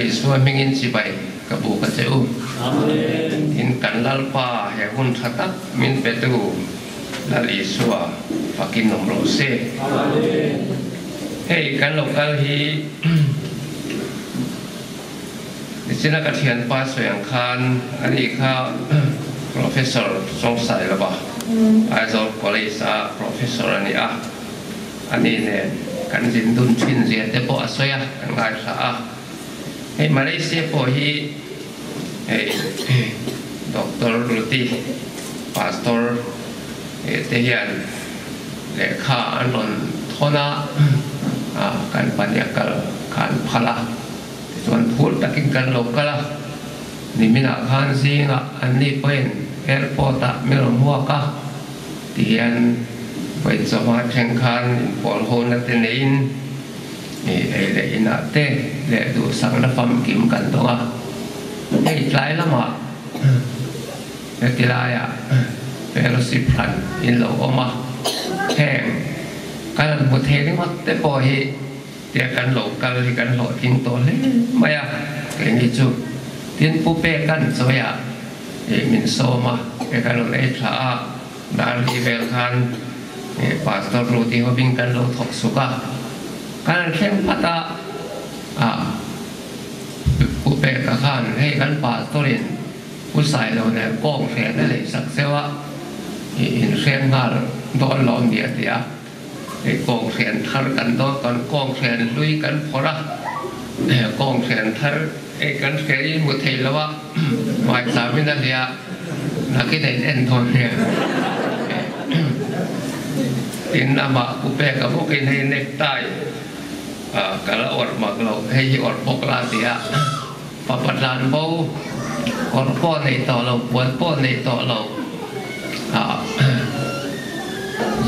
Lal Isua hmingin chibai ka buk a che u. Tin, kan Lalpa he hun tha tak min petu Lal Isua fakin awm rawh se. Hei kan lo kal hi nichina ka thianpa sawi ang khan ani kha Professor Sawngsailova Aizawl College a Professor a ni a. Ani nen kan zin dun thin zia te pawh a sawi a, kan ngaithla a. Hei Malaysia pawh hi hei Doctor Ruti Pastor te hian lehkha an rawn thawn a, kan pahnih a kal kha an phal a, tichuan phur takin kan lo kal a. Niminah khan zingah anni pawhin airport ah min rawn hmuak a. Tihian vawi chawhma thleng khan inpawl hona te neiin ei leh inah te leh duhsakna famkim kan dawng a. Hei tlai lamah heti laiah fellowship hran in lo awm a, heng kan han hmu thei ringawt te pawh hi tia kan lo kal hi kan hlawhtling tawh hle mai a, keini chu tin Pu Peka'n chawiah Ih min sawm a, he kan rawn ei thla a, dar li vel khan ih Pastor Rudy hovin kan lo thawk suk a, kan han thleng phat a, ah Pu Peka khan hei kan Pastor in Pu Sailo nen kawng hren a lei sak zeuh a, ih in hren nghal dawn lo ni a ti a. Hei kawnghren thar kan dawn kan kawnghren hlui kan phawrh a, kawnghren thar hei kan hre i hmu thei lo a, hmaicham in a hliah nakin a in en dawn nia. Tin amah pu pek a bawkin hei necktie ka la awrh mak lo, hei hi awrh bawk la ti a, papa tlan bo kawr pawh nei tawh lo, puan pawh nei tawh lo.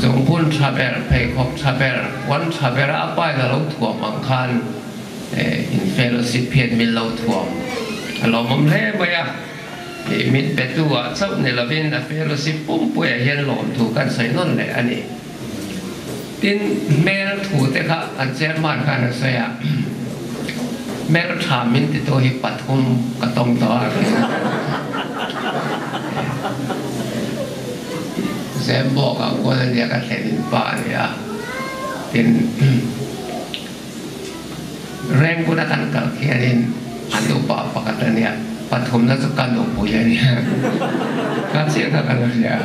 Zungbun tha ber, pheikhawk tha ber, puan tha ber a pain a lo thuam ang khan in fellowship hian min lo thuam a lawmawm hle mai a. Min petu ah chauh ni lovin a fellowship pumpuiah hian lawmthu kan sawi nawn leh a ni. Tin, hmel thu te kha kan chairman khan a sawi a, hmel tha min titu hi pathum ka tawng tawh a ti. Zembawk ah kual a nia ka thlen in pa a ni a, tin Rengkun a kan kal khianin an upa pakhat a nia, pathumna chu ka nupui a nia, ka chiah kha ka la hria.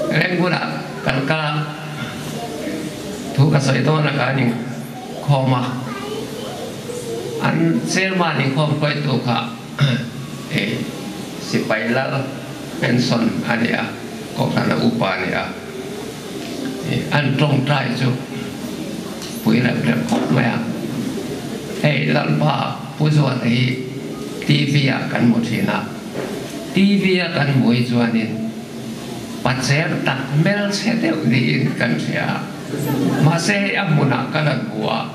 Reng hunah kan kal a, thu ka sawi dawn a kan inkhawm a, an chairman inkhawm hruaitu kha hei sipai lal pension a ni a, kohhrana upa a ni a, an tawngtai chu pui rep rep khawp mai a, hei Lalpa Pu Zuata hi TV ah kan hmu thin a. TV a kan hmuh hi chuanin pacher tak hmelchhe deuh niin kan hria a, mahse hei a hmunah ka la hmu a,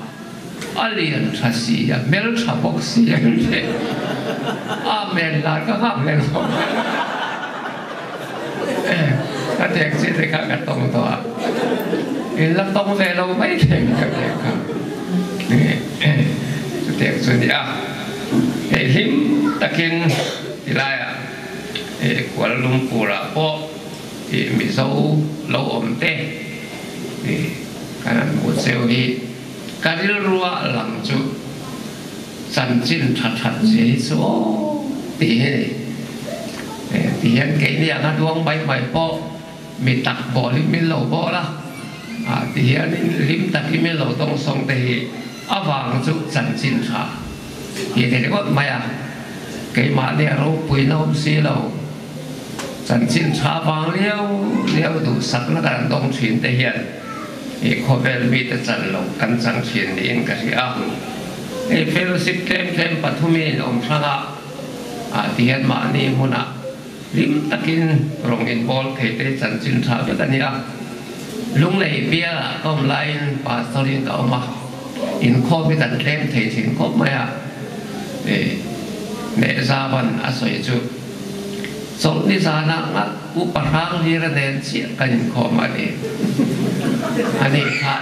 a lian tha si, a hmeltha bawk si a ni. Amen lai ka nghak hlel lo. Ka tek chi te kha ka tawng tawh a, in la tawng ve lo mai thei ka tek kha. Chutiang chu a ni a. Hei hlim takin tilaiah Kuala Lumpur-ah pawh Mizo lo awm te kan han hmuh cheu hi ka rilrua lang chu chanchin tha that zia hi chu aw tih hi a ni. Ti hian keini anga duang mai mai pawh mi tak bawlin min lo bawl a, ti hianin hlim takin min lo dawngsawng te hi avang chu chanchin tha. Tih theih ringawt mai a, keimahni a ropui na awm si lo. Chanchin tha vang liau liau duhsakna kan dawng thin te hian i khawvel mite chan lo kan chang thin niin ka hria a. Hei fellowship tlem tlem pathumin awm hranga ah ti hian mahni hmunah hlim takin rawng inbawl thei te chanchin tha vek a ni a. Lunglei bialah ka awm laiin pastor in ka awm a, inkhawm hi kan tlem thei thin khawp mai a, Mehzavan a sawi chu chawlhni zanah ngat upa hrang hlira nen chiah kan inkhawm a ni. Ani kha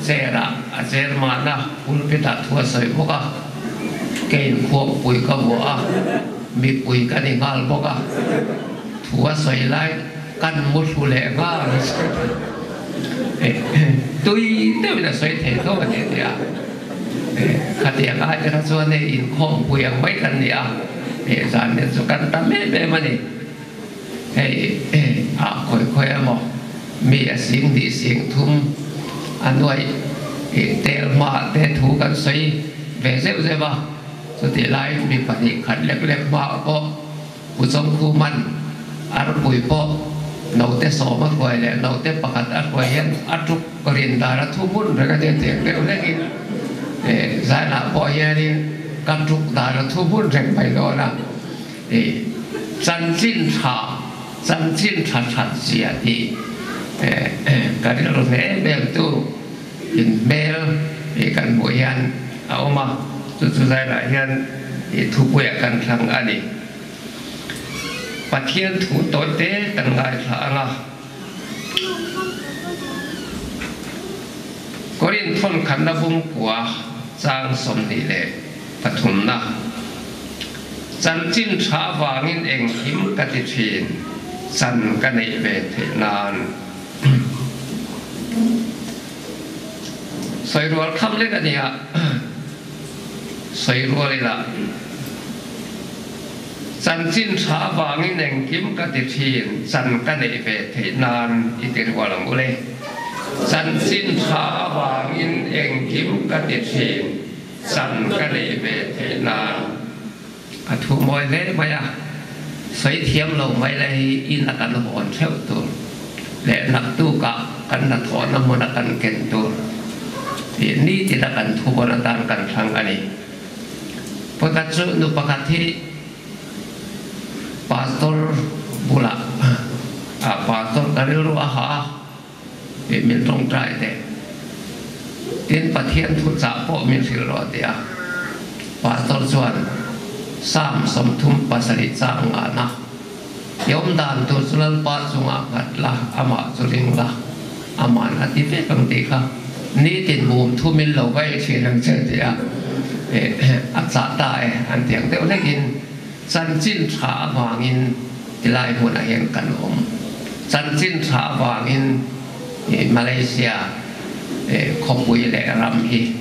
chair ah a chairman a, pulpit ah thu a sawi bawk a. Keiin khuangpui ka vuah a, mipui ka ni nghal bawk a, thu a sawi lai kan mu thlu leh nghal tui deuhin a sawi thei tho a ni a ti a. Khatiang ai te kha chuan hei inkhawmpui ang mai kan ni a, zan nen chu kan tam em em a ni. Hei a khawi khawi emaw mi a sing dih sing thum a nuaih tel hma te thu kan sawi ve zeuh zeuh a, chutih laiin mi pahnih khat lek lek hmaah pawh Pu Chawngkhuman arpui pawh naute sawm a hruai leh naute pakhat a hruai hian a tuk rin dan a thu hmun reng a nia tiang deuh hlekin zainah pawh hianin ka tuk dan a thu hmun reng mai dawn a. Chanchin tha, chanchin tha that zia tih ka rilru hle em em tu in hmel kan hmuh hian a awm a, chu chu zailah hian thupuiah kan thlang a ni. Pathian thu tawi te kan ngaithla ang a. Korinth thawnkhatna bungkua chang 23na. Chanchin tha avangin engkim ka ti thin, chan ka neih ve theih nan. Sawi rual tham lek a nia, sawi rual ila. Chanchin tha avangin engkim ka ti thin, chan ka neih ve theih nan i ti rual ang u le. Chanchin tha avangin engkim ka ti thin, chan ka neih ve theih nan. A thu mawi hle mai a, sawi thiam lo mai la hi in a kan hawn theuh tur leh naktukah kan hnathawhna hmuna kan ken tur tih nitin a kan thubawn atan kan thlang a ni. Pakhat chu nu pakhat hi pastor bulah ah pastor ka rilru a ha a tih min tawngtai teh. Tin Pathian thuchah pawh min hrilh rawh ti a. Pastor chuan Psalm 37 chang ngahna i awm dan tur chu Lalpa chungah nghat la, amah chu ring la, aman a ti vek ang tih kha nitin mum thumin lo va ei thin ang che ti a a chah ta e an ti ang deuh hlekin chanchin tha avangin tilai hmunah hian kan awm. Chanchin tha avangin Malaysia khawpui leh ram hi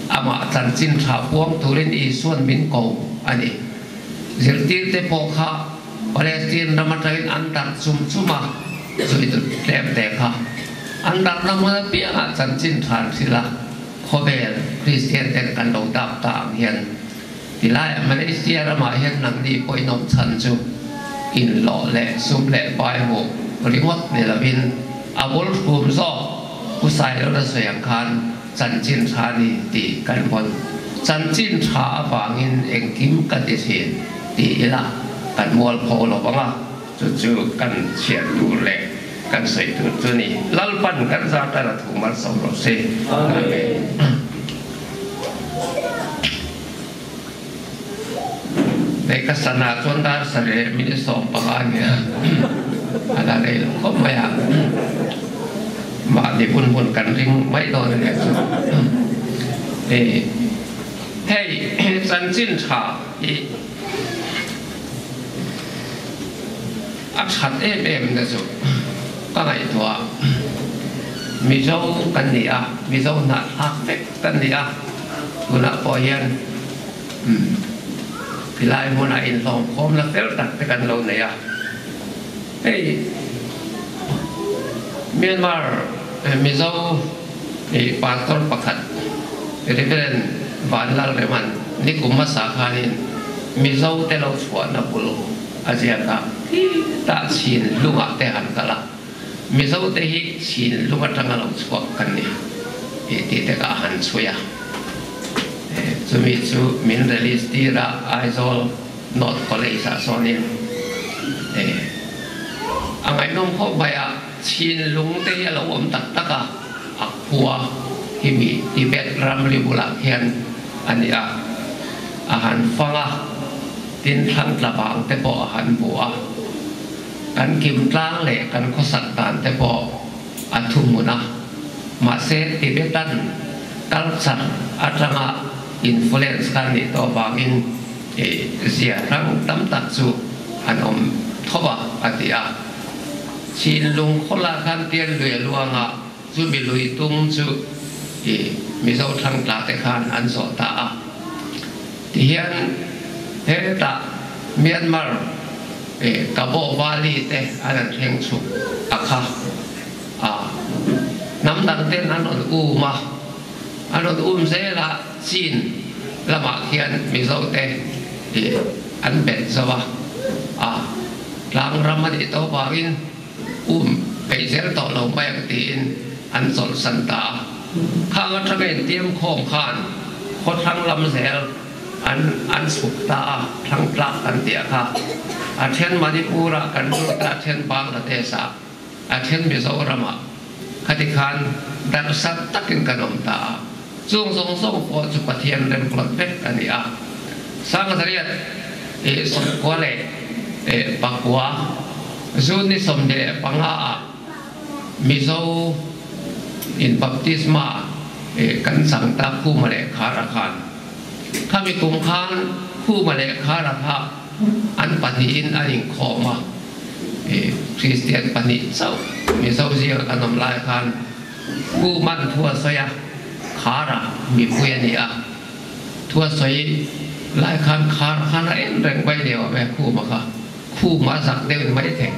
amah chanchin tha puang turin Isuan min ko a ni. Zirtirte pawh kha Palestine ram atangin an darh chum chum a, zuitu tlem te kha an darhna hmun apiangah chanchin tha an hrilh a, khawvel Kristian ten kan lo dap ta ang hian tilaiah Malaysia ramah hian nangni pawhin awm chhan chu inhlawh leh sum leh pai hmuh ringawt ni lovin a bul hrum zawk Pu Sailawta sawi ang khan Chanchin tha ni tih kan vawn. Chanchin tha avangin engkim ka ti thin ti ila kan mualpho lo vang a, chu chu kan chhiat tur leh kan sawi tur chu ni. Lalpan kan zar tan a thu malsawm rawh se. Amen. Hei ka sana chuan dar sarih minute 15 a nia, a la rei lo khawp mai a, mahni hun hun kan ring mai dawn a nia chu. Hei chanchin tha hi a that em em na chu ka ngaihtuah Mizo kan ni a, Mizo hnahthlak vek kan ni a, tunah pawh hian Tilai hmunah inhlawmkhawmna fel tak te kan lo nei a. Hei Myanmar Mizo pastor pakhat Reverend Vanlalreman nikum hmasa khanin Mizo te lo chhuahna bul a ziak a, khitah chhin hlungah te han kal a, Mizo te hi chhin lung atanga lo chhuak kan ni tih te ka han chhui a. Chumi chu min release tir a Aizawl North College ah sawnin a ngaihnawm khawp mai a, chhin lung te hi a lo awm tak tak a, a khua hi mi Tibet ramri bulah khian a ni a, a han fang a, tin thlang tla vang te pawh a han bu a. Kan kim tlang leh kan khawsak dan te pawh a thuhmun a, mahse Tibetan culture atanga influence kha nih tawh avangin zia hrang tam tak chu an awm tho a, a ti a. Chinlung khawlah khan pian lui a luang a, chumi lui tung chu Mizo thlangtla te khan an zawh ta a. Tihian hetah Myanmar Kabaw Valley te an han thleng chhuk a kha a, hnam dang ten an rawn um a, an rawn um zel a, Chin lamah khian Mizo te an bet zo a, a tlang ram a nih tawh vangin um peih zel tawh lo mai ang tiin an chawlhsan ta a. Khang atanga intiam khawm khan khawthlang lam zel an an chhuk ta a, thlang tlak kan tih a kha. A then Manipur ah kan lut a, a then Bangladesh ah, a then Mizoram ah khati khan darhsat takin kan awm ta a. Chung zawng zawng pawh chu Pathian remruat vek a ni a. Sangzariat i 95 leh June ni 25 ah Mizo in baptisma kan chang ta Khuma leh Khara khan. Khami kum khan Khuma leh Khara kha an pahnihin an inkhawm a, Kristian pahnih chauh Mizo zinga kan awm lai khan Khuman thu a sawi a, Khara mipui a ni a. Thu a sawi lai khan Khara khan a en reng mai ni awm e Khuma kha. Khum a zak deuh in mai thei.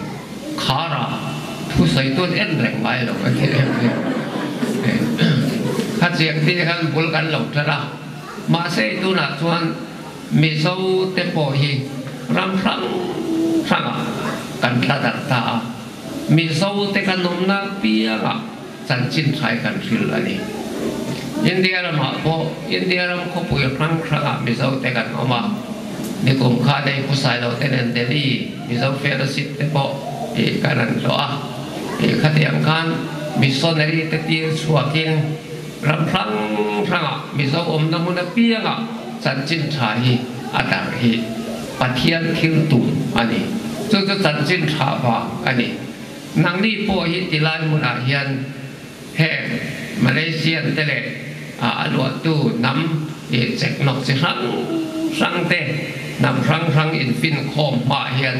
Khara thu sawi tuan en reng ngai lo a ti em em. Kha chiang te khan bul kan lo ṭan a. Mahse tunah chuan Mizo te pawh hi ram hrang hrangah kan tla darh ta a. Mizo te kan awmna piangah chanchin thlai kan hrilh a ni. India ramah pawh India ram khawpui hrang hrangah Mizo te kan awm a, nikum kha nei phusailo te nen Delhi Mizo Fellowship te pawh ih kan an hlawh a, ih khatiang khan missionary te tir chhuakin ram hrang hrangah Mizo awmna hmun apiangah chanchin tha hi a darh hi Pathian thil tum a ni. Chu chu chanchin tha vang a ni. Nangni pawh hi tilai hmunah hian heng Malaysian te leh a luahtu hnam ih chekhnawk chi hrang hrang te hnam hrang hrang infinkhawm hmaah hian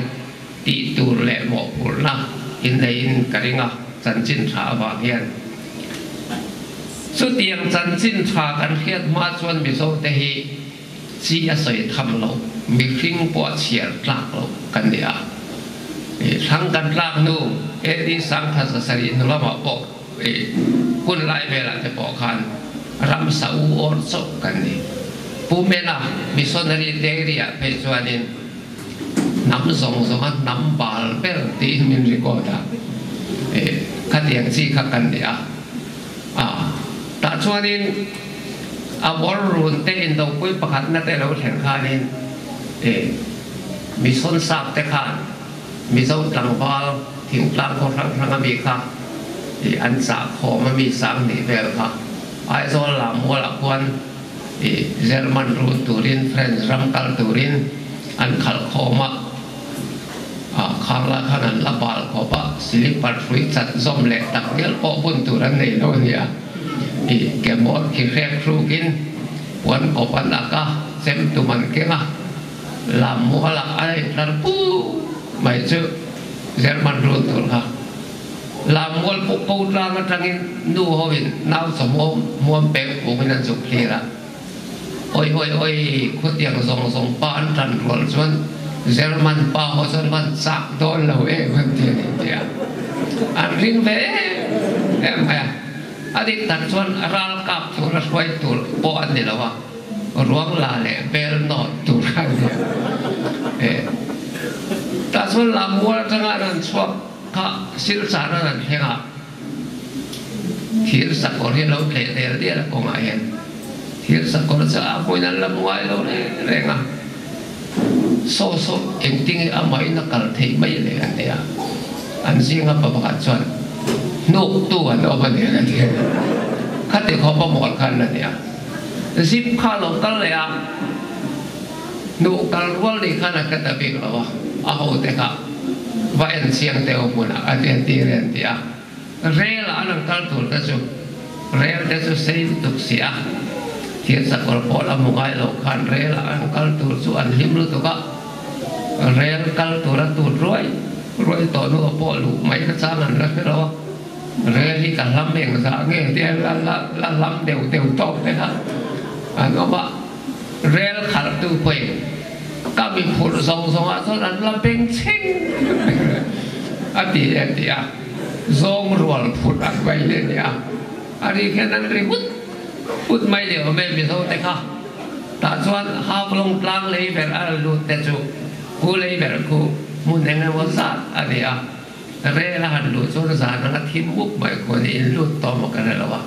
tih tur leh mawhphurhna inneiin ka ring a, chanchin tha avang hian. Chutiang chanchin tha kan hriat hma chuan Mizo te hi Chi a sawi tham lo, mihring pawh a chhiar tlak lo kan ni a. Thlang kan tlak hnu AD 1700 hnu lamah pawh hun lai velah te pawh khan ramsa u awr chauh kan ni. Pu Mena missionary dairy ah phei chuanin hnam zawng zawnga hnam bal ber tiin min record a, khatiang chi kha kan ni a. Tah chuanin a bawr run te indopui pakhatna te lo thlen khanin mi sawn sap te khan Mizo tlangval thingtlang khaw hrang hrang ami kha an chah khawm a mi sang nih vel kha Aizawl lam mualah khuan German run turin French ram kal turin an khalh khawm a. Khang lai khan an la bal khawp a, slipper hrui chat zawm leh tak ngial pawh bun tur an nei lo nia. I ke hmawr khi hrek hrukin puan kawp an ak a, chem tum an keng a, lam mualah a intlar puk mai chu German run tur kha. Lam mual puk ko tlang atangin nu hoin nau chawhmawm hmuam peng pungin an zuk thlir a. Oi oi oi, khutiang zawng zawng pa an tan rual chuan German pa ho chuan van chak dawn lo em an ti a ni tia an ring ve em em mai a. A dik tak chuan ral kap tura hruai tur pawh an ni lo a, ruang la leh bel nawt tur a ni a. Tah chuan Lammual atanga an han chhuak kha Silchar an han thleng a. Thir sakawr hi a lo tleh del dial a kawngah hian thir sakawr chu a hmuin an la hmu ngai lo reng reng a, saw saw engtinge amahin a kal theih mai le an ti a, an zinga pa pakhat chuan hnuktu an awm a ni an ti a, khati khawp a mawl khan a ni a, zip kha a lo kal leh a, hnuh kal rual ni khan a hre ta bik lo a, a hote kha va en chiang deuh hmunah a ti a ti reng ti a. Rel ah an kal tur te chu rel te chu sei lutuk si a. Thirsakawr pawh la hmu ngai lo khan rel ah an kal tur chu an hlim lutuk a, rel kal tur a tut ruai ruai tawh hnu ah pawh luh mai na chang an la hre lo a, rel hi ka hlam eng zah nge tia la la la hlam deuh deuh tawk te kha an awm a, rel khalh tu pawhin ka mi phurh zawng zawng ah chuan an la beng chheng a ti a ti a, zawng rual phurh ang mai hi a ni a, a ri khian an ri hut. Put mai leh awm e Mizo te kha. Tah chuan Haflong tlang lei ber a lut te chu khu lei ber khu hmun eng emaw zat a ni a. Rel a han luh chuan zan anga thim mup mai khu a ni, in lut tawh maw ka hre lo a.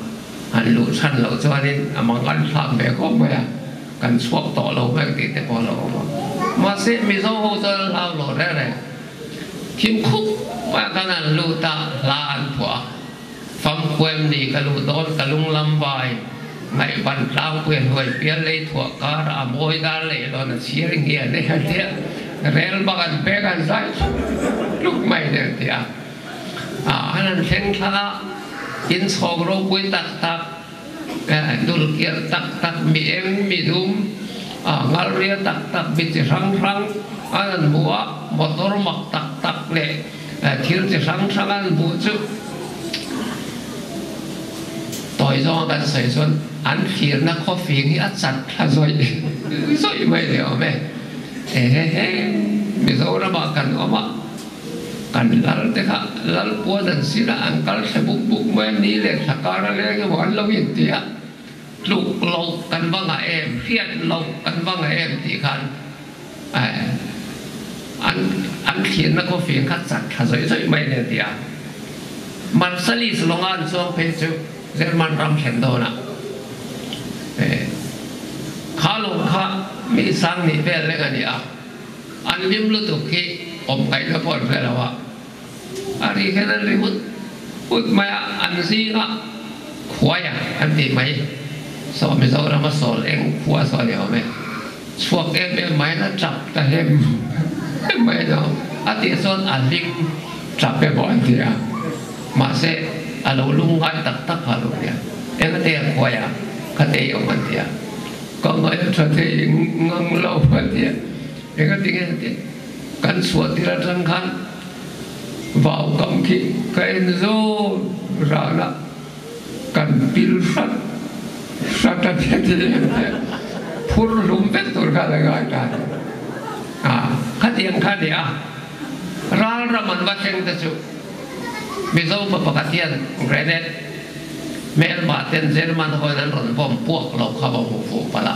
Han luh chhan loh chuanin a mang an thlak ve khawp mai a, kan chhuak tawh lo mai tih te pawh a lo awm a. Mahse Mizo ho chuan an hlau lo reng reng. Thim khup mai a khan an lut a, hla an phuah a. Famkuem ni ka luh dawn ka lung lam vai ngaihban tlangpui a hnuai pial lei thuah kar a mawi dar leh lawn a chhir nge nei a tia rel bak an pek an zai tluk tluk mai nen tia a han an thleng thla a in chhawng ropui tak tak dul kiar tak tak mi eng mi dum a ngal ria tak tak mi chi hrang hrang an an hmu a motor mak tak tak leh Thil chi hrang hrang an hmuh chu tawi zawnga kan sawi chuan an thlirna khawfing hi a chat thla zawih zawih mai le awm e. Ehehe, Mizoramah kan awm a, kan lal te kha lal puan an sin a, an kal thla buk buk mai a, ni leh thla kar a leng emaw an lo inti a, tluk loh kan va ngah em, hriat loh kan va ngah em tih khan An an thlirna khawfing kha chat thla zawih zawih mai nen ti a. Marsalis lawnga an chuang phei chu German ram thlen dawnah kha lawng kha mi sang nih vel reng a ni a. An hlim lutuk hi awm ngaihna pawh an hre lo a. A ri hian an ri ut ut mai a, an zingah khuaia an tih mai saw Mizorama sawl eng khua saw a ni awm e. Chhuak em em mai la tap ta hem hem mai lo a tih chuan a hlim tap emaw an ti a, mahse a lo lungngai tak tak kha a lo nia. Engate a khuai a, khate i awm an ti a, ka ngaih a tha thei ngang lo an ti a, engati nge an ti, kan chhuah tir atang khan vau kam khi ka en zawn ran a. Kan pil hrat hrat a tia ti em em phur hlum vek tur kha la ngai ta a khatiang kha ni a ral ram an va thleng te chu Mizo pa pakhat hian grenade hmelma ten German hoin an rawn bomb puak lo kha va hmu fuh palh a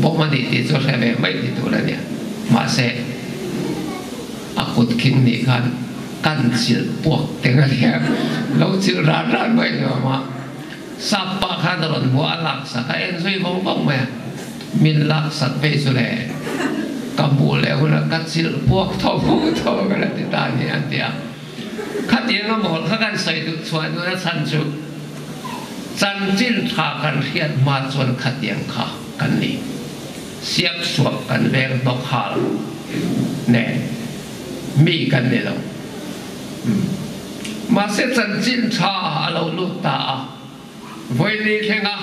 bomb a ni tih chu hre ve mai ti tur a nia mahse a kut khing nih khan Kan chilh puak teng a nia, lo chilh ran ran mai ni awm a. Sap pa khan a rawn hmu a, a laksak a en zui vawng vawng mai a, min laksak vei chu le ka hmuh leh hunah ka chilh puak tho tho ka la ti ta a ni an ti a. Khatiang a mawl kha kan sawi duh chhuah dun a chhan chu chanchin tha kan hriat hma chuan khatiang kha kan ni. Siak suak kan veng hnawk hal nen. Mi kan ni lo. Mahse chanchin tha a lo lut ta a, vawi thlenga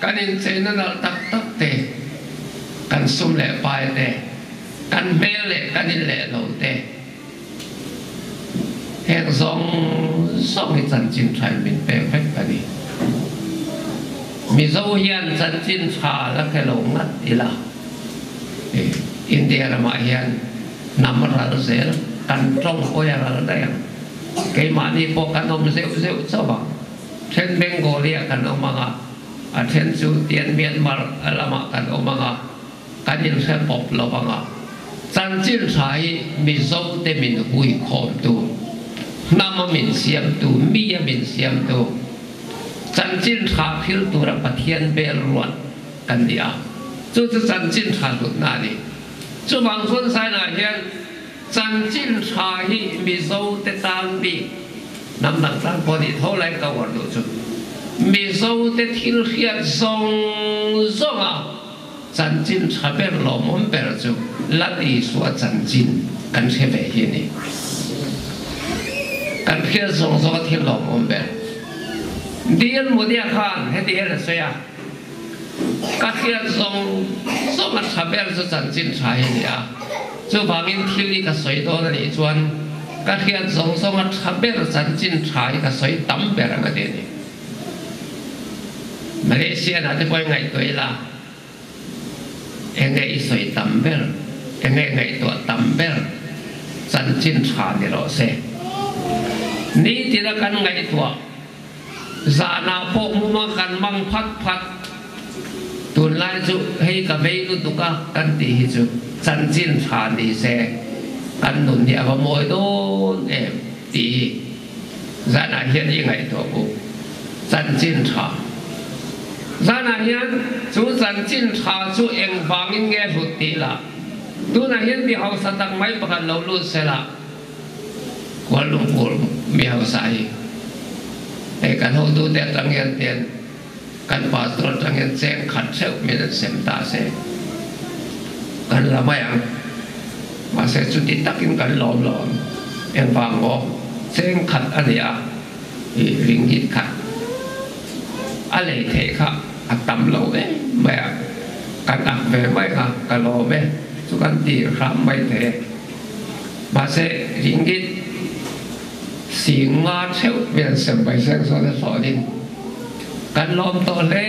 kan incheina nalh tak tak te, kan sum leh pai te, kan hmel leh kan in leh lo te, heng zawng zawng hi chanchin tha in min pek vek a ni. Mizo hian chanchin tha la hre lo ngat ila, India ramah hian Hnam a ral zel, kan tawng hawi a ral daih ang. Keimahni pawh kan awm zeuh zeuh chauh ang. Then Bengali ah kan awm ang a, a then chu tian Myanmar lamah kan awm ang a, kan inhre pawp lo ang a. Chanchin tha hi Mizo te min hui khawmtu, hnam a min siamtu, mi a min siamtu, chanchin tha thil tura Pathian bel ruat kan ni a. Chu chu chanchin tha hlutna a ni. Chuvang chuan China hian chanchin tha hi Mizo te tan bik hnam dang tan pawh nih tho lai ka uar duh chu Mizo te thil hriat zawng zawnga chanchin tha ber lawmawm ber chu Lal Isua chanchin kan hre ve hi a ni. Kan hriat zawng zawnga thil lawmawm ber. Dil Mudia khan heti hian a sawi a. Ka hriat zawng zawng a tha ber chu chanchin tha hi a ni a, chuvangin thil hi ka sawi dawn a nih chuan ka hriat zawng zawng a tha ber chanchin tha hi ka sawi tam ber ang a ti a ni. Malaysia ah te pawh i ngaihtuah ila enge i sawi tam ber, enge ngaihtuah tam ber chanchin tha ni rawh se. Nitina kan ngaihtuah. Zanah pawh muma kan mang phat phat. Tunlai chu hei ka vei lutuk a kan tih hi chu chanchin tha ni se kan nun hi a va mawi dawn em tih hi zanah hian i ngaihtuah bawk. Chanchin tha. Zanah hian chu chanchin tha chu engvangin nge hlut tih lah tunah hian mi hausa tak mai pakhat lo lut sela. Kuala Lumpur mi hausa hi hei kan hotute atang hian tian kan pastor atang hian cheng khat theuh min an sem ta se kan la mai ang. Mahse chuti takin kan lawm lo ang. Engvang maw cheng khat a ni a, i ringgit khat a lei theih kha a tam lo em mai a, kan ak ve mai kha ka lawm e chu kan ti hram mai thei e. Mahse, ringgit singa theuh hmel sem mai seng sawn a hlawhin kan lawm tawh hle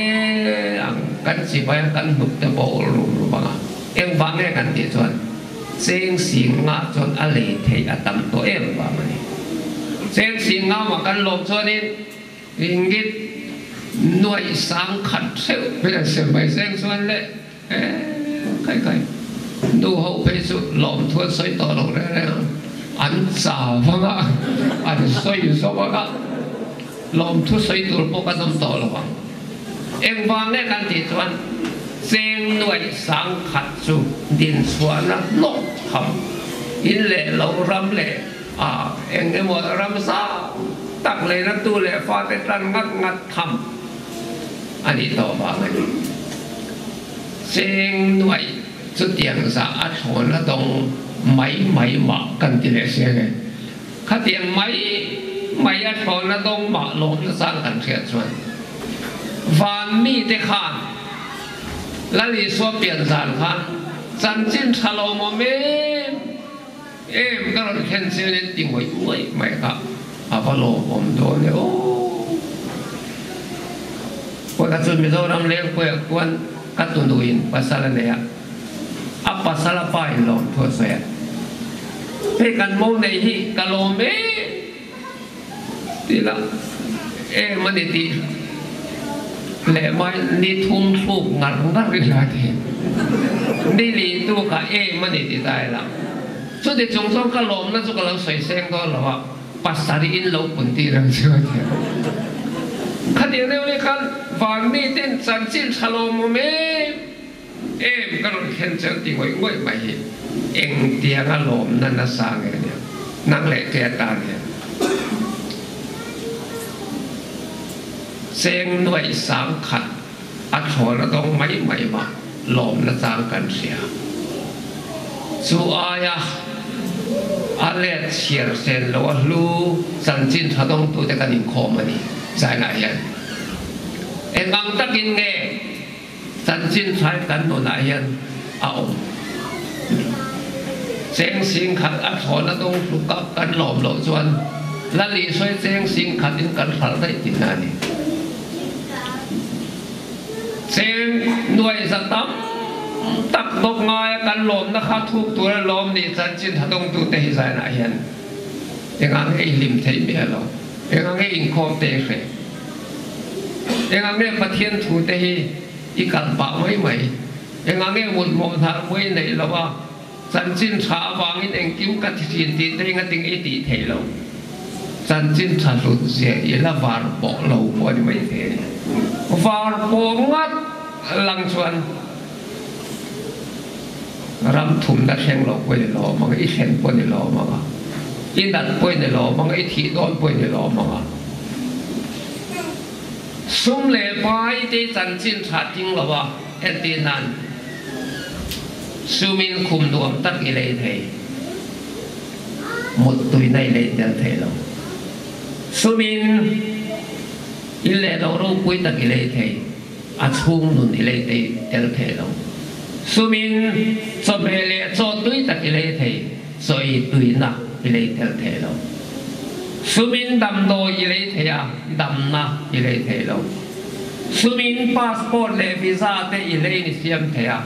ang, kan chibai a kan hnuk te pawh ul rum rum ang a, engvang nge kan tih chuan cheng singa chuan a lei theih a tam tawh em vang a ni. Cheng singa mah kan lawm chuanin ringgit nuaih sang khat theuh hmel sem mai seng chuan le E, kai kai, nu ho phei chu lawmthu an sawi tawh lo reng reng ang, an chau vang a, an sawi zo vang a, lawmthu sawi tur pawh kan awm tawh lo ang. Engvang nge kan tih chuan cheng nuaih sang khat chu dinchhuahna hlawk tham in leh lo ram leh a eng emaw ram zau tak lehna tu leh fate tan ngat ngat tham a nih tawh vang a ni. Cheng nuaih chutiang zah a thlawn a dawng mai mai mah kan ti leh sia nge. Khatiang mai mai a thlawn a dawng mah lawm nachang kan hriat chuan van mite khan Lal Isua pian zan khan chanchin tha lo maw em em ka rawn thlen chian in ti ngawih ngawih mai kha a va lawmawm dawn e aw. Kawta chu Mizoram Lengpuiah khuan ka tunuin pasal a nei a, a pasal a pa in lawm thu a sawi a, Hei kan mo nei hi ka lawm em ti la em a ni tih leh mai ni thum thluk ngar ngar ila ti ni li tu kha em a ni ti ta ila chuti chung chuan ka lawmna chu ka lo sawi seng dawn lo a. Pasarih in lo pun tir ang chu a ti a. Khatiang deuh nih khan Vanmi ten chanchin tha lo mawm em em ka rawn thlen chu an ti ngawih ngawih mai hi engtiang a lawmna nasa nge nia nang leh te atan hian cheng nuaih sang khat a thlawn a dawng mai mai mah lawmna chang kan hria. Chu aia a let chhiar sen lo a hlu chanchin tha dawngtute kan inkhawm a ni. China hian eng ang takin nge chanchin tha hi kan nunah hian a awm? Cheng sing khat a thlawn a dawng tluk a kan lawm loh chuan Lal Isua hi cheng sing khatin kan hralh daih tihna a ni. Cheng nuaih za tam tak bawk ngaia kan lawmna kha thuk tura lawm nih chanchin thadawngtute hi zainah hian engah nge i hlim theih miah lo, engah nge inkhawm te i hreh, engah nge Pathian thu te hi i kal pah mai mai, engah nge mutmawh hnar pawh i neih lo a, Chanchin tha avangin engkim ka thi thin tih te engating i tih theih lo. Chanchin tha hlut zia i la var pawh lo pawh a ni mai thei a ni. Var pawh ngat lang chuan ram thumna thleng lo pawh i ni lawm ang a, i thlen pawh i ni lawm ang a, i nat pawh i ni lawm ang a, i thih dawn pawh i ni lawm ang a. Sum leh pai te chanchin tha ting lo a entir nan. Sumin khum nuam tak i lei thei, muttuina i lei tel thei lo. Sumin in leh lo ropui tak i lei thei, A chhung nun i lei thei tel thei lo. Sumin chawhmeh leh chaw tui tak i lei thei, chaw ei tuina i lei tel thei lo. Sumin damdawi i lei thei a, damna i lei thei lo. Sumin passport leh visa te i lei ni siam thei a,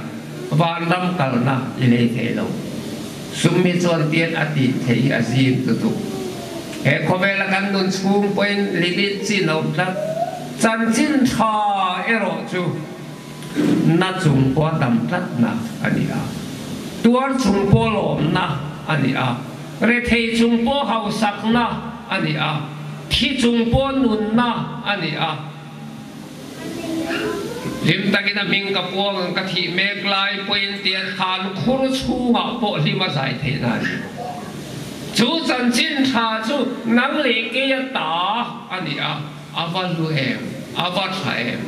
vanram kalna i lei thei lo. Sum hi chuan tian a tih theih hi a zim tutuk. He khawvela kan nun chhung pawhin limit chin a awm tlat. Chanchin tha erawh chu na chung pawha dam tlatna a ni a, tuar chung pawh lawmna a ni a, rethei chung pawh hausakna a ni a, thi chung pawh nunna a ni a. Hlim takin a hming ka puang ang ka thih mek lai pawhin tian thlan khur chhungah pawh hlim a zai theih na a ni. Chu chanchin tha chu nang leh kei a ta a ni a, a va hlu em, a va tha em.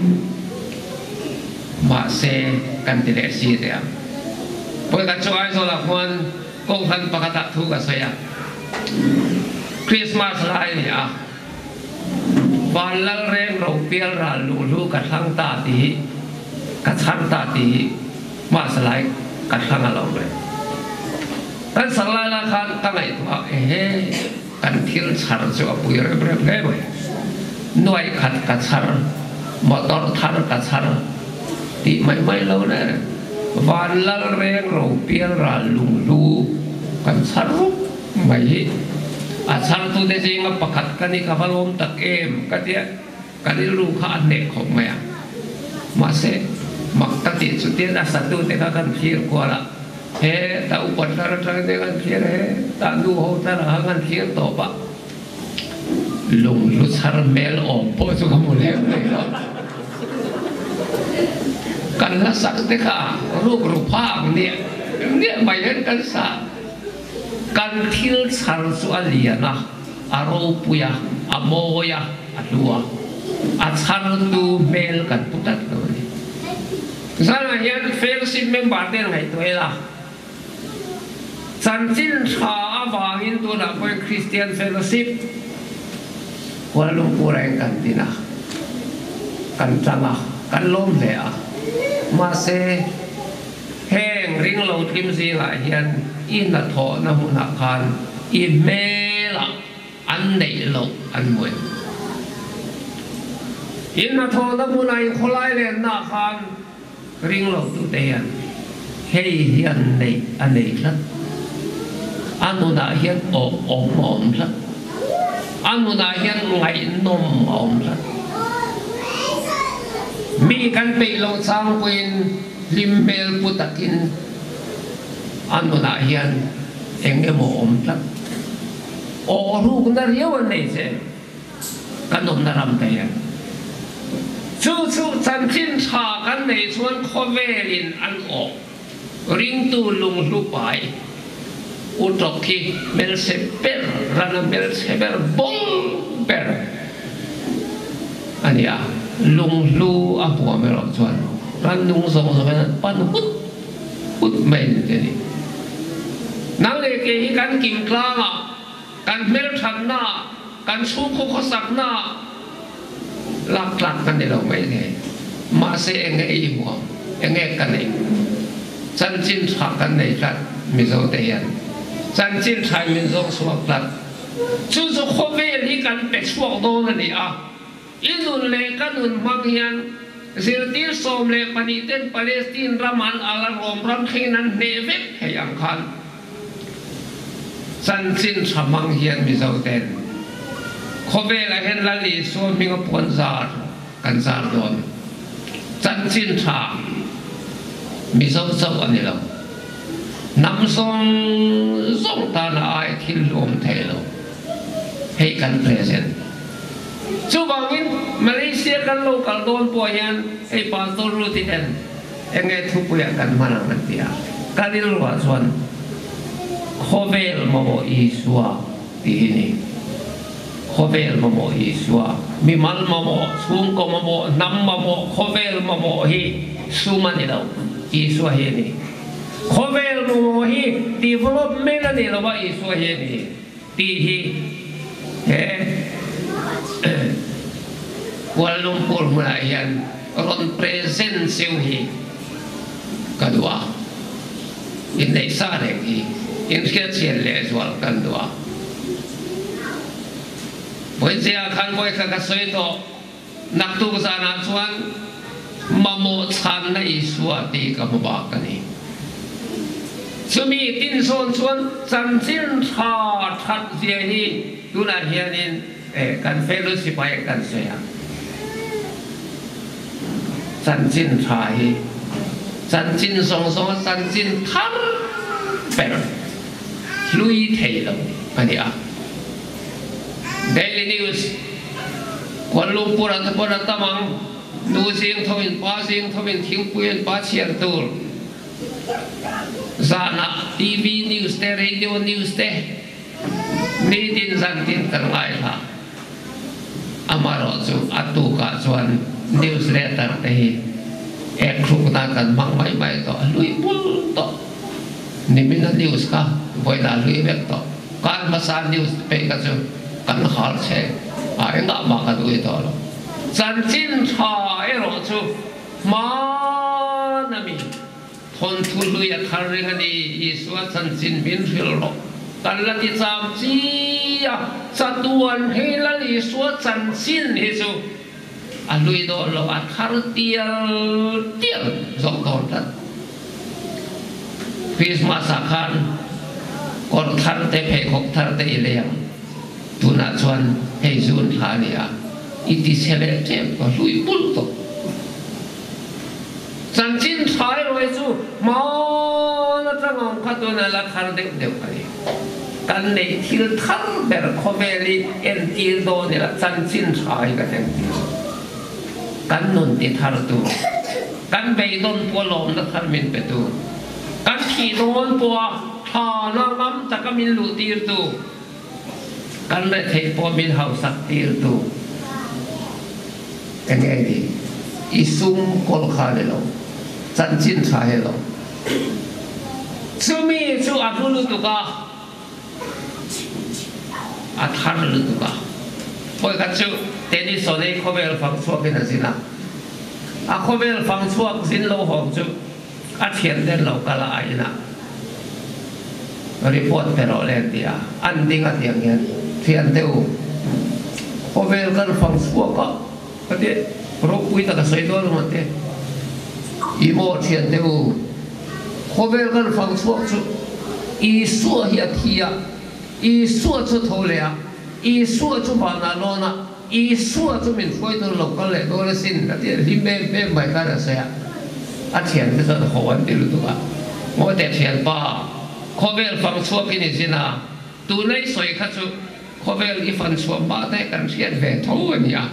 Mahse kan ti leh si teh ang. Pawi kan chu Aizawlah khuan Kohhran pakhatah thu ka sawi a, Krismas lai a ni a. Van lal reng ro pial ral luh hlu ka thlang ta ti hi ka chhar ta ti hi hmasa lai ka thlang a lo mai. Kan sak lai lai khan ka ngaihtuah ehe kan thil chhar chu a pui rep rep hle mai. Nuai khat ka chhar, motor thar ka chhar tih mai mai lo le. Van lal reng ro pial ral lung hlu kan chhar rup mai hi a chhartute zinga pakhat ka ni ka va lawm tak em ka tia ka rilru kha a hneh khawp mai a mahse mak ka tih chu tian a satute kha kan thlir kual a he ta upa thar atang te kan thlir he ta nu ho thar ah khan kan thlir tawp a lunghlu chhar hmel awm pawh chu ka hmu lem thei lo kan la sak te kha rukru phak niah niah mai hian kan sa. Kan thil chhar chu a lian a, a ropui a, a mawi a, a hlu a, a chhartu hmel kan pu tlat lo a ni. Zanah hian fellowship member te ngaihtuah ila, chanchin tha avangin tunah pawhin Christian Fellowship Kuala Lumpur ah hian kan tin a, kan tang a, kan lawm hle a, mahse, Heng ringlo tlim zingah hian i hnathawhna hmunah khan i hmelah an neih loh an hmu em? I hnathawhna hmunah i khawlai lennaah khan ringlo tute hian hei hian neih a nei tlat. A nunah hian awh awm a awm tlat. A nunah hian ngaihnawm a awm tlat. Mi kan peih loh chang pawhin Hlim hmel pu takin a nunah hian eng emaw awm tlat. Aw rukna riau an nei che kan awmna ram te hian. Chu chu chanchin tha kan neih chuan khawvelin an awh ringtu lunghlu pai utawk hi hmelchhe ber rana hmelchhe ber bawng ber a ni a, lunghlu a huam erawh chuan rannung zawng zawng hian an pan hut hut mai a ni te ni. Nang leh kei hi kan kim tlangah, kan hmelthatna, kan chhungkhaw khawsakna lak tlak kan ni lo mai thei. Mahse eng nge i huam, eng nge ka neih? Chanchin tha kan nei tlat Mizo te hian. Chanchin tha in min zawng chhuak tlat. Chu chu khawvel hi kan pe chhuak dawn a ni a, i nun leh ka nun hmang hian zirtir 12 ten Palestine ram an al a Rom ram thlengin an hneh vek thei ang khan chanchin tha hmang hian Mizo ten khawvelah hian Lal Isua hminga puan zar kan zar dawn. Chanchin tha Mizo chauh a ni lo. Hnam zawng zawng tana ai thil hlawm thei lo hei kan present. Chuvangin Malaysia kan lo kal dawn pawh hian hei Pastor Ruth i ten eng nge thupuiah kan hman ang an ti a, ka rilruah chuan Khawvel mamawh Isua tih hi ni. Khawvel mamawh Isua, mimal mamawh, chhungkaw mamawh, hnam mamawh, khawvel mamawh hi sum a ni lo, Isua hi a ni. Khawvel mamawh hi development a ni lo a, Isua hi a ni tih hi he Kuala Lumpur hmunah hian. rawn present cheu hi ka duh a, inneih sa reng hi inhriatchian lehzual kan duh a. Vawichea khan vawikha ka sawi tawh, naktuk zanah chuan mamawh chhanna Isua tih ka hmu bak a ni. Chumi tinsawn chuan chanchin tha that zia hi tunah hianin kan fellow sipai kan sawi a. Chanchin tha hi chanchin zawng zawnga chanchin thar ber hlui thei lo a ni a. Daily News, Kuala Lumpur ah te pawn a tam ang, nu zing tho in pa zing tho in thingpui an pa chhiar tur zanah TV news te radio news te nitin zantin kan ngaithla. Amaherawhchu a tukah chuan news letter te hi ek hrukna kan hmang mai mai tawh, a hlui bul tawh. Nimina news kha vawiinah a hlui vek tawh. Kar hmasa news pek kha chu kan hal che a, engah mah kan ui tawh lo. Chanchin tha erawh chu hmana mi thawnthu hlui a thar ring a ni, Isua chanchin min hrilh rawh. Kan la ti cham chi a, chatuan hi Lal Isua chanchin hi chu a hlui dawn lo, a thar tial tial zawk dawn tlat. Christmas ah khan kawr thar te pheikhawk thar te i lei ang, tunah chuan hei zun thla a ni a, i ti chhe leh tep ka hlui bul tawh. Chanchin tha erawh hi chu hmawn atang awm kha tuna la thar deuh deuh a ni. Kan neih thil thar ber khawvel hi entir dawn ila chanchin tha hi kan entir. Kan nun ti thar tu, kan beidawn pawh lawmna thar min pe tu, kan thih dawn pawha thlana ngam taka min luh tir tu, Kan retheih pawh min hausak tir tu enge ni? I sum kawl kha ni lo, chanchin tha he lo. Chumi chu a hlu lutuk a, a thar lutuk a. Vawikhat chu Tennis Sawlei khawvel fang chhuakin a zin a, a khawvel fang chhuak zin lo hawng chu A thian den lo kal a a inah report pe rawh le an ti a, an ding a tiang hian thian te u khawvel kan fang chhuak a ka ti ropui tak a sawi dawn ang an ti i maw thian te u khawvel kan fang chhuak chu Isua hi a thi a Isua chu tho leh a Isua chu vanah lawn a Isua chu min hruai tur lo kal leh dawn asin a ti a, hlim em em mai khan a sawi a, a thiante chuan haw an ti lutuk a, Ngawite thianpa, khawvel fang chhuak i ni zin a, tuna i sawi kha chu khawvel i fan chhuah hma te kan hriat ve tho a ni a,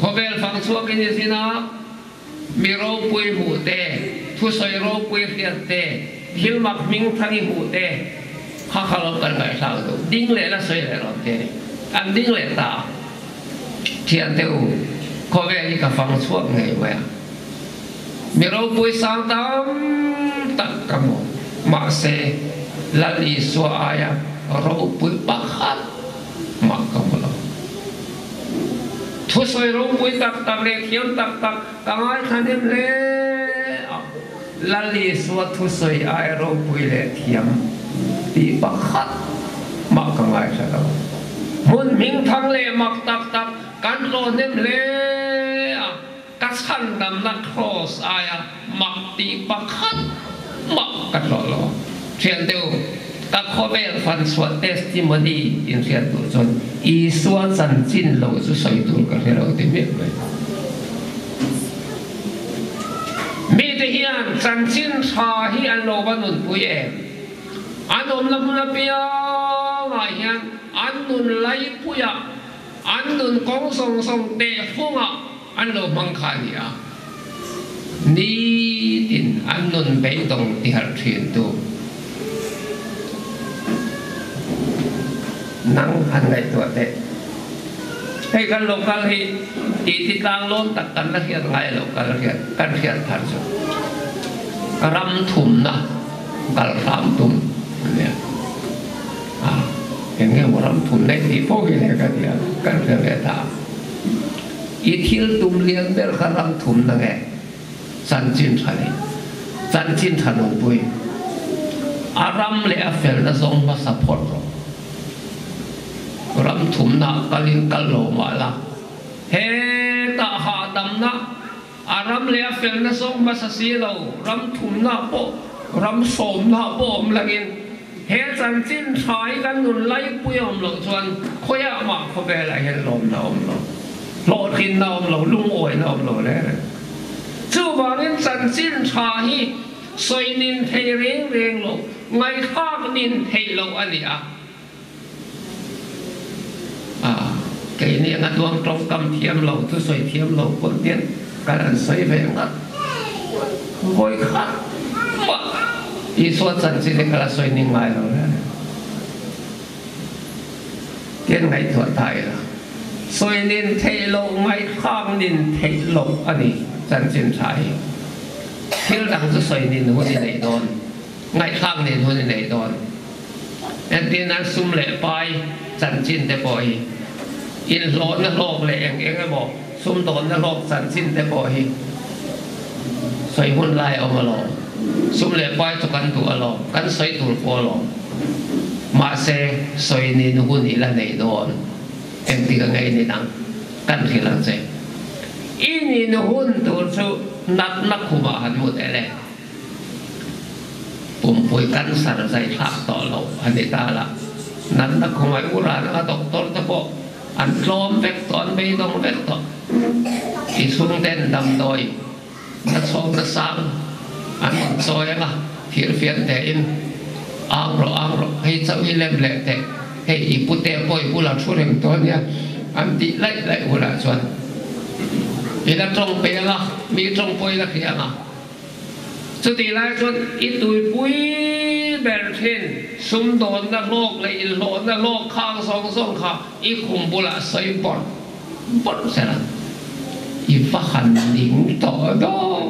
khawvel fang chhuak i ni zin a, Mi ropui hmuh te, thusawi ropui hriat te, thil mak hming thang i hmuh te kha kha lo kan ngaihthlak duh. Ding leh la sawi leh rawn te ni. An ding leh ta a. Thiante u, khawvel hi ka fang chhuak ngei mai a. Mi ropui sang tam tak ka hmu. Mahse, Lal Isua aia ropui pakhat mah ka hmu lo. Thusawi ropui tak tak leh thiam tak tak ka ngaithla hnem hle a, Lal Isua thusawi ai ropui leh thiam tih pakhat mah ka ngaithla lo. Hmun hmingthang leh mak tak tak kan tlawh hnem hle a, ka chhandamna Kraws aia mak tih pakhat mah ka tlawh lo. Thian deuh, ka khawvel fanchhuah testimony inhriat duh chuan Isua chanchin lo chu sawi tur ka hre lo ti miah mai. Mite hian chanchin tha hi an lo va nunpui em? An awmna hmun apiangah hian an nun laipuiah An nun kawng zawng zawng tehfungah an lo hmang kha a ni a, nitin an nun beidawng tiharh thintu nang han ngaihtuah teh. Hei kan local hi titi tlang lawn tak kan la hriat ngai lo kan hriat kan hriat thar chu ram thumna kal hram tum a nia. A, eng nge maw ram thum neih tih fo hi le ka ti a, kan hre ve ta. I thil tum lian ber kha ram thumna nge chanchin tha ni? Chanchin tha nunpui a ram leh a felna zawng hmasa phawt rawh. Ram thumna ah kalin kal lo mah la, hetah hahdamna a ram leh a felna zawng hmasa si lo, ram thumna pawh ram sawmna pawh awm langin he chanchin tha hi kan nun laipui a awm loh chuan khawiah mah khawvelah hian lawmna a awm lo, hlawhtlinna a awm lo, lungawina a awm lo reng reng. Chuvangin chanchin tha hi sawi nin thei reng reng lo, ngaihthlak nin theih loh a ni a. A, keini anga duang tawngkam thiam lo, thusawi thiam lo pawn hian kan han sawi ve ngat vawi khat mah Isua chanchin hi ka la sawi ning ngai lo reng reng. Tian ngaihtuah ta ila, sawi nin theih loh, ngaihthlak nin theih loh a ni chanchin tha hi. Thil dang chu sawi nin hun i neih dawn. Ngaihthlak nen hun i nei dawn. Entirnan sum leh pai chanchin te pawh hi, inhlawhna hlawk leh eng eng emaw sumdawnna hlawk chanchin te pawh hi sawi hun lai a awm alawm. Sum leh pai chu kan duh alawm, kan sawi tur pawh alawm. Mahse, sawi nin hun i la nei dawn. Engtik a ngei ni dang kan hrilh ang che. I nin hun tur chu natna khumah han mut el e. Pumpui cancer zai thlak tawh lo a ni ta la. Natna khawngaih u ran anga doctor te pawh an tlawm vek tawh, an beidawng vek tawh. I chhungten damdawi na chhawkna sang an rawn chawi anga thirfian tein ang rawh ang rawh hei chauh hi lem leh teh hei i pute pawh i bulah thu reng tawh ania an tih laih laih hunah chuan i la tawng pe anga mi tawng pawh i la hria anga. Chutih lai chuan i tuipui ber thin sumdawnna hlawk leh inhlawhna hlawk khang zawng zawng kha i khum bulah sawi bawrh bawrh zel a, i va han ning tawh dawn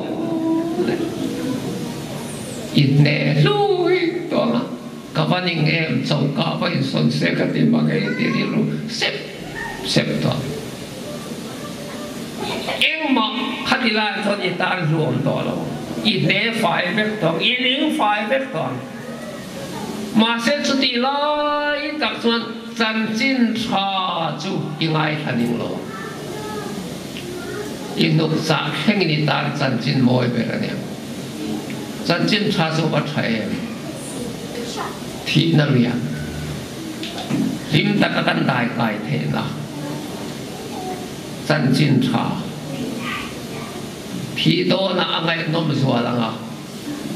e. I hne hlui tawh ang a, ka va ning em, choka va insawn se ka ti mang e ti rilru sep sep tawh. Engmah khati lai chuan i tan hluam tawh lo, i hne fai vek tawh ang, i ning fai vek tawh ang. Mahse chutih lai tak chuan chanchin tha chu i ngaithla ning lo ang. I hnuk chah thlengin i tan chanchin mawi ber a nia. Chanchin tha chu va tha em? Thihna riak hlim taka kan dai kai theihna. Chanchin tha thih dawnah a ngaihnawm zual ang a,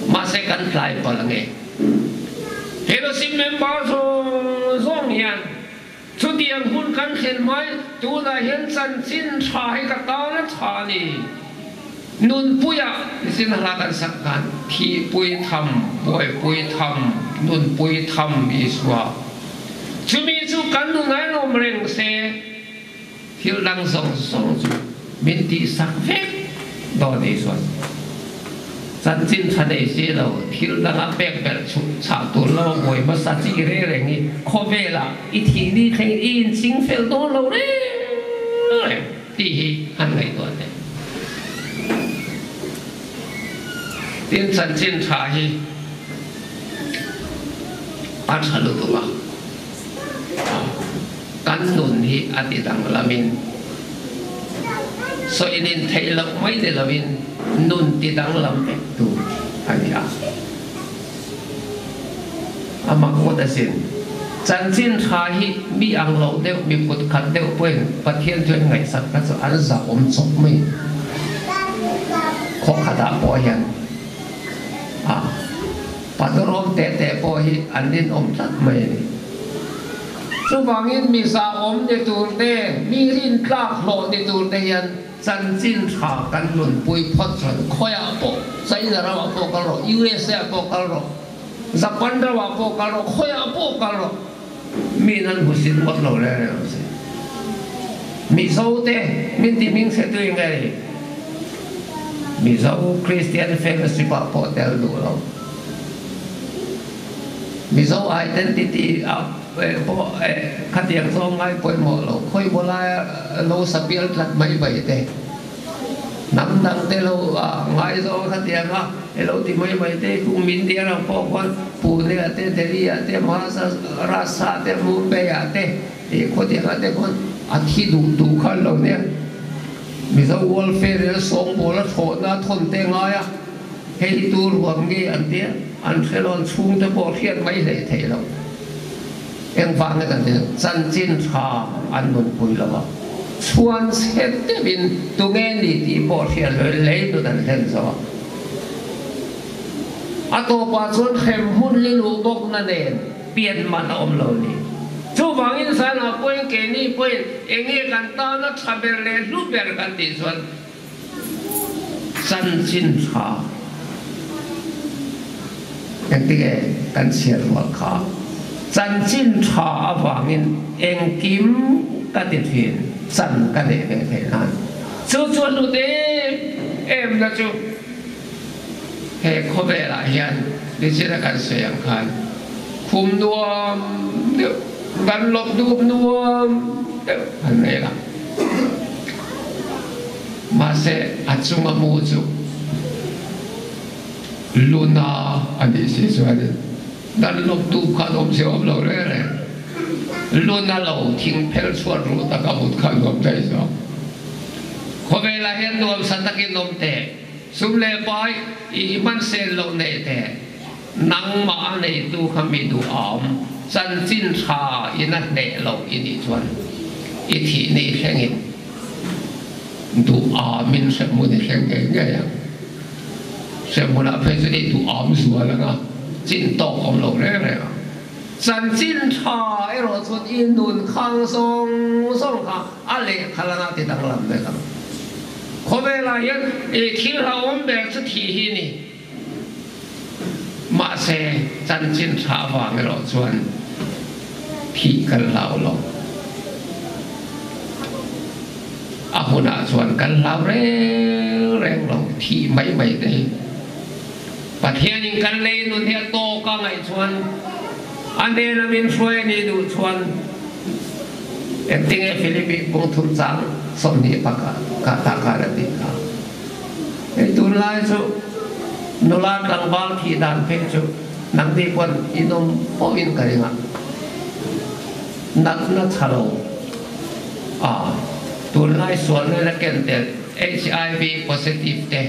mahse kan tlai palh ang e. Fellowship member zawng zawng hian chutiang hun kan thlen hmai tunah hian chanchin tha hi ka tan a tha a ni. Nunpuia zin hla kan sak khan thihpui tham, buaipui tham, nunpui tham Isua. Chumi chu kan nunah in awm reng se, thil dang zawng zawng chu min tihsak vek dawn Isua. Chanchin tha nei si lo, thil danga pek belh chhuh chah tur lo a buai hmasa chi reng reng hi khawvelah i thih ni thlengin i inching fel dawn lo reng reng. Tih hi an ngaihtuah teh. Tin, chanchin tha hi a tha lutuk a, kan nun hi a ti danglamin sawinin theih loh mai ni lovin nun ti danglam vek tu a ni a. A mak ngawt asin. Chanchin tha hi mi ang lo deuh, mi kut khat deuh pawhin Pathian chu an ngaihsak kha chu an zah awm chawp mai. Khaw khatah pawh hian a padurawm teh teh pawh hi an rinawm tlat mai a ni. Chuvangin mi zahawm ni tur te, mi rintlak hlawh ni tur te hian Chanchin tha kan nunpui phawt chuan khawiah pawh, China ramah pawh kal rawh, USA ah pawh kal rawh, Japan ramah pawh kal rawh, khawiah pawh kal rawh, miin an hmusit ngawt lo reng reng ang che. Mizo te min ti hming chhe tui ngei, Mizo Christian Fellowship ah pawh tel duh lo, Mizo identity ah. pawh khatiang zawng ngai pawimawh lo, khawi maw laia lo sapial tlat mai mai te, hnam dang te lo ngaizawng khatiang a lo ti mai mai te, chung India ram pawh khuan Pune ah te, Delhi ah te, Maharashtra ah te, Mumbai ah te khawtiang ah te khuan a thi duh duh kha an lo nia. Mizo welfare in a sawngbawl a thlawhna a thawn te ngai a. Hei tur huam nge an tia, an hre lo, an chhungte pawh hriat mai hlei thei lo. Engvang nge kan ti chu, chanchin tha an nunpui lo a, chhuan chhe deuhin tunge ni tih pawh hriat loin lei nun an hlen zo a. A tawpah chuan hrem hmun li luh bawkna nen pian man a awm lo ni. Chuvangin zanah pawhin keini pawhin enge kan tana tha ber leh hlu ber kan tih chuan, Chanchin tha engtinge kan chhiar rual kha? Chanchin tha avangin engkim ka ti thin, chan ka neih ve theih nan. Chu chu a hlut em em na chu he khawvelah hian nichina kan sawi ang khan khum nuam deuh, kan lawp dup nuam deuh an nei la. Mahse, a chunga mu chu Luna a nih si chuanin dan lawp dup khan awm si awm lo reng reng. Luna lo thing phel chhuat ruh taka mut khan nuam daih zawk. Khawvelah hian nuamsa takin awm teh, sum leh pai i hman sen loh neih teh, nangmah a neitu kha mi duhawm, chanchin tha in a hneh loh i nih chuan i thih ni thlengin duhawmin hremhmun i thleng ngei ngei ang. Hremhmunah phei chuan i duhawm zual ang a, chin tawk awm lo reng reng ang. Chanchin tha erawh chuan i nun khang zawng zawng kha a lehkha langa ti danglam vek ang. Khawvelah hian i thil hlauhawm ber chu thih hi a ni. Mahse, chanchin tha avang erawh chuan thih kan hlau lo. A hunah chuan kan hlau reng reng lo, thih mai mai te hi. Pathianin kan lei nun hi a tawk a ngaih chuan, a hnena min hruai a nih duh chuan, engtinge Philipi kawngthum chang 20 pakhat kha a tih kha. Hei tunlai chu nula tlangval thih dan phei chu nangni pawn in awm pawhin ka ring a, natna tha lo a tunlai sualna la ken tel HIV positive te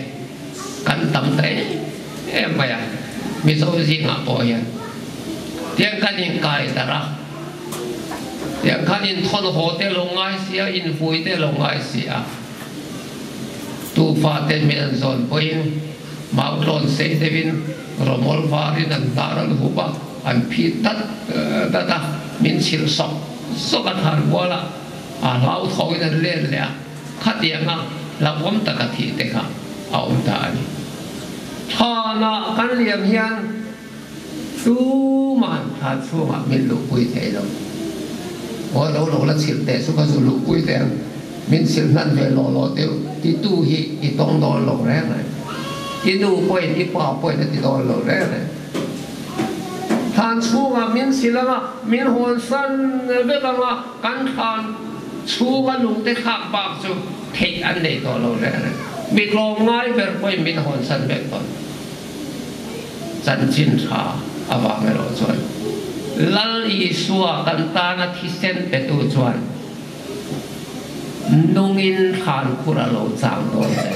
kan tam ta em em mai a, Mizo zingah pawh hian tiang kan inkai darh a, tiang khan inthawn haw te lo ngai si a, invui te lo ngai si a. Tufa te min an zawn pawhin mau tlawn sei deuhin rawmawl varin an hnar an hup a, an phit dat dat a, min chhilh sawk sawk a thar kual a, a hlauthawngin an len leh a, khatianga hlauhawm taka thih te kha a awm ta a ni. Thlanah kan liam hian tumahan thlan chhungah min luhpui thei lo. Aw lo lo la chhilh teh chu ka zu luhpui teh ang, min chhilh hnan ve lawh lawh deuh titu hi i tawng dawn lo reng reng. I nu pawhin i pa pawhin a ti dawn lo reng reng. Thlan chhungah min chhilh ang a, min hawn san vek ang a, kan thlan chhunga lungte thlak bak chu theih an nei tawh lo reng reng. Mi tlawmngai ber pawhin min hawn san vek dawn. Chanchin tha avang erawh chuan Lal Isua kan tana thisen petu chuan nungin thlankhur a lo chang dawn che.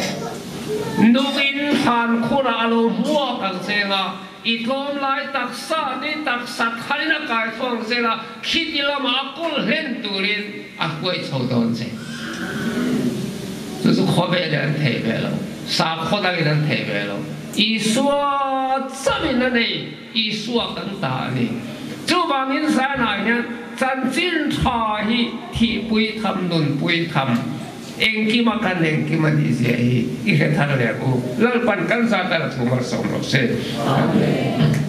Nungin thlankhur ah a lo hmuak ang che nga, i tlawm lai taksa ni taksa thain a kai tho ang che nga, khiti lamah a kawl hlen turin a hruai chho dawn che. Chu chu khawvel in an thei ve lo, sakhaw dangin an thei ve lo. Isua chauhin a nei, Isua kan ta a ni. Chuvangin zanah hian chanchin tha hi thihpui tham, nunpui tham, engkima kan engkim a nih zia hi i hre thar leh ang u. Lalpan kan zat a la thu malsawm rawh se. Amen.